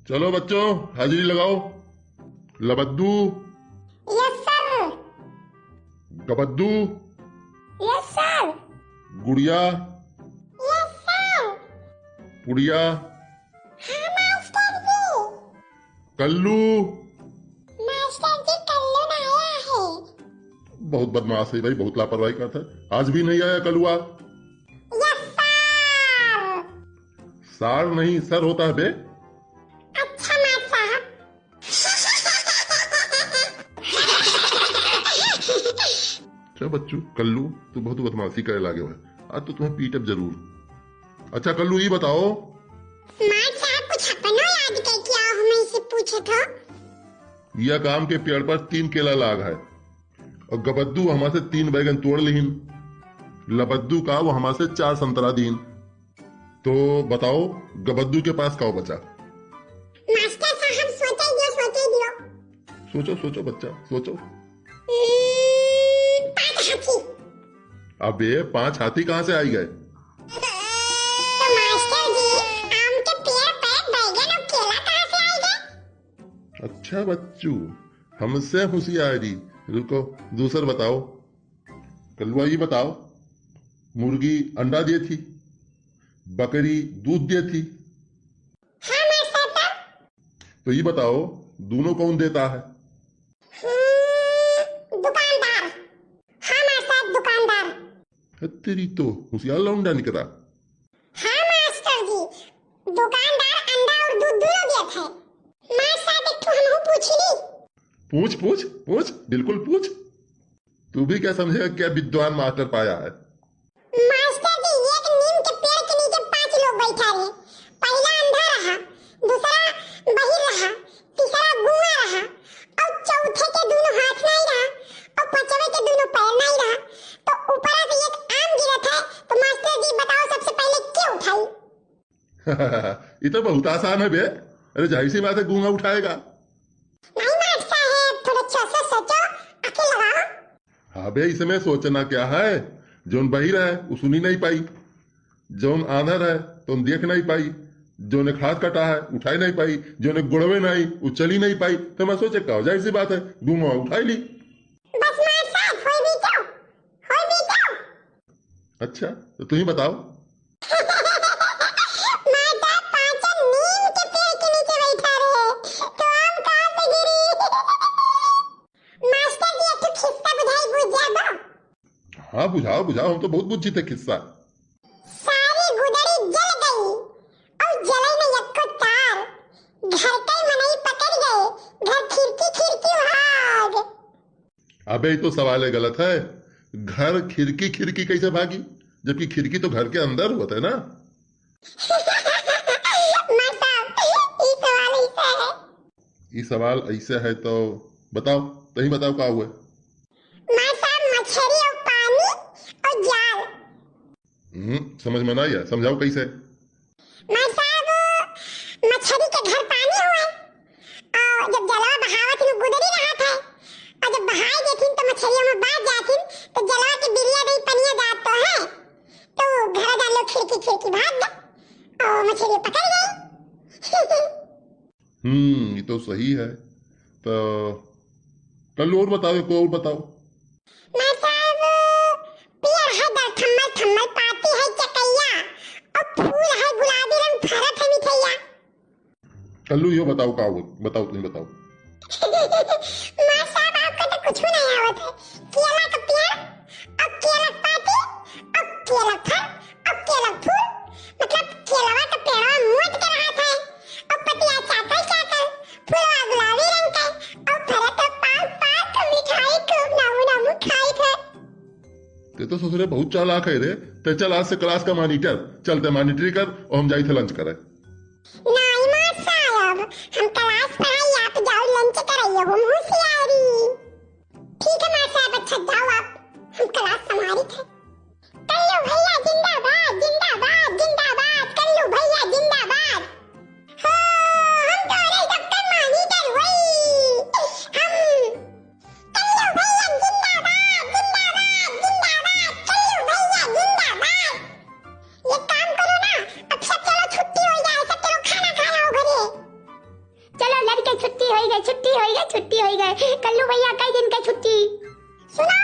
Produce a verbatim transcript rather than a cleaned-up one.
चलो बच्चों, हाजिरी लगाओ। लबद्दू। Yes sir। गबद्दू। Yes sir। गुड़िया। Yes sir। पुड़िया। हाँ मास्टर जी। कल्लू। मास्टर जी, कल्लू ना आया है। बहुत बदमाश है भाई, बहुत लापरवाही करता है। आज भी नहीं आया कलुआ। Yes sir। सार नहीं, सर होता है बे। अच्छा मार साहब। अच्छा बच्चू, कल्लू, तू बहुत बदमाशी करे लागे हुए, आज तो तुम्हें पीटब जरूर। अच्छा कल्लू, ये बताओ। मार साहब, कुछ अपनो याद करके आओ, हम इसे पूछे थो। यह काम के पेड़ पर तीन केला लाग है और गबद्दू हमार से तीन बैगन तोड़ लिहिन, लबद्दू का वो हमार से चार संतरा दीन। तो बताओ, गबद्दू के पास का बचा? मास्टर साहब, सोचे दियो, सोचे दियो। सोचो, सोचो बच्चा, सोचो। हम्म, पाँच हाथी। अबे, पाँच हाथी कहाँ से आई गए? तो मास्टर जी, आम के पेड़ पे बैगन और केला कहाँ से आई गए? अच्छा बच्चू, हमसे होशियारी। रुको, दूसर बताओ। कलुआ, ये बताओ, मुर्गी अंडा दे थी, बकरी दूध दे थी। हाँ मास्टर, तब? तो ये बताओ, दोनों कौन देता है? हम्म, दुकानदार। हाँ मास्टर, दुकानदार। है तेरी तो, होशियार लौंडा निकला। हाँ मास्टर जी, दुकानदार अंडा और दूध दोनों देत है। मास्टर, एक ठो हमहू पूछ ली? पूछ, पूछ, पूछ, बिल्कुल पूछ। तू भी क्या समझेगा, क्या विद्वान मास्टर पाया है। मास्टर जी, एक नीम के पेड़ के नीचे पांच लोग बैठा रहे। पहला अंधा रहा, दूसरा बहिर रहा, तीसरा गूंगा रहा, और चौथे के दोनों हाथ नहीं रहा, और पांचवे के दोनों पैर नहीं रहा। तो ऊपरा से एक आम गिरत है, तो मास्टर जी बताओ, सबसे पहले के उठाई? ये तो बहुत आसान है बे। अरे, जाहिर सी बात है, गूंगा उठाएगा। नहीं मास्टर साहब, थोड़ा अच्छा से सोचो, आंखें लगाओ। हाँ बे, इसमें सोचना क्या है? जौन बहिर है, वो सुनी नहीं पाई, जौन आंधर है, तो देख नहीं पाई, जौन एक हाथ कटा है, उठाई नहीं पाई, जौन एक गोड़वे नहीं, वो चली नहीं पाई, तो मैं सोचे का, जाहिर सी बात है, गूंगा उठाई ली। बस मास्टर साहब, होई भी तो, होई भी तो। अच्छा, तो तुम ही बताओ। मास्टर, पांचों नीम के पेड़ के नीचे बैठा रहे, तो आम कहाँ से गिरी? मास्टर जी, एक ठो खिस्सा बुझाई, बुझ जाबो? हाँ, बुझाओ, बुझाओ, हम तो बहुत बुझी थे खिस्सा। सारी गुदड़ी जल गई और जले न यक्को तार, घर के मनई पकड़ गए, घर खिड़की खिड़की भाग। अबे, ये तो सवाल है गलत है। घर खिड़की खिड़की कैसे भागी, जबकि खिड़की तो घर के अंदर होत है ना। मास्टर, ई सवाल ऐसे है। ई सवाल ऐसे है तो बताओ, तही बताओ का हुआ? मास्टर, मछरी और पानी और जाल। हम्म, समझ में ना आया, समझाओ कैसे? मास्टर साहब, मछरी के घर पानी हुए, और जब जलवा बहावत में गुदरी रहत है, और जब बहाई देथिन तो मछरियों में बाज जाथिन, तो जलवा के बिरिया नहीं पनिया जात तो है, तो घर डालो खिड़की खिड़की भाग गए, और मछली पकड़ गई। हम्म, ये तो सही है। तो कल और बताओ, एक और बताओ। मास्टर साहब, पियर है दर थम्मल थम्मल, पाती है चकैया, और फूल है गुलाबी रंग, फरत है मिठैया। कल्लू, यो बताओ, का हो? बताओ, तुम बताओ। मास्टर साहब, आपका तो कुछ भी नहीं आवत है। केला का पेड़, अब केला का पाती, अब केला का फल, अब केला का फूल, मतलब केलवा का पेड़वा मोट के रहत है, अब पतिया चाकर चाकर, फूलवा गुलाबी रंग के, और फरत पाक पाक, मिठाई खूब नामू नामू खाई थे। ते तो ससुरे बहुत चालाक है रे। ते चल, आज से क्लास का मॉनिटर, चलते मॉनिटरी कर और हम जाई थे लंच करे। नाई मास्टर साहब, हम क्लास पढ़ाई, आप जाओ लंच कराइए, हम होशियारी। ठीक है मास्टर साहब, अच्छा जाओ आप, हम क्लास संभारी थे। कल्लू भैया जिंदाबाद, जिंदाबाद, जिंदाबाद, कल्लू भैया जिंदाबाद। हो, हम तो रे डॉक्टर मॉनिटर हुई, हम कल्लू भैया जिंदाबाद, जिंदाबाद, जिंदाबाद, कल्लू भैया जिंदाबाद। एक काम करो ना, अब सब चलो छुट्टी हो जाए, सब चलो खाना खाना हो घरे। छुट्टी होई गए, छुट्टी होई गए, छुट्टी होई गए। कल्लू भैया, कई दिन का छुट्टी? सुना,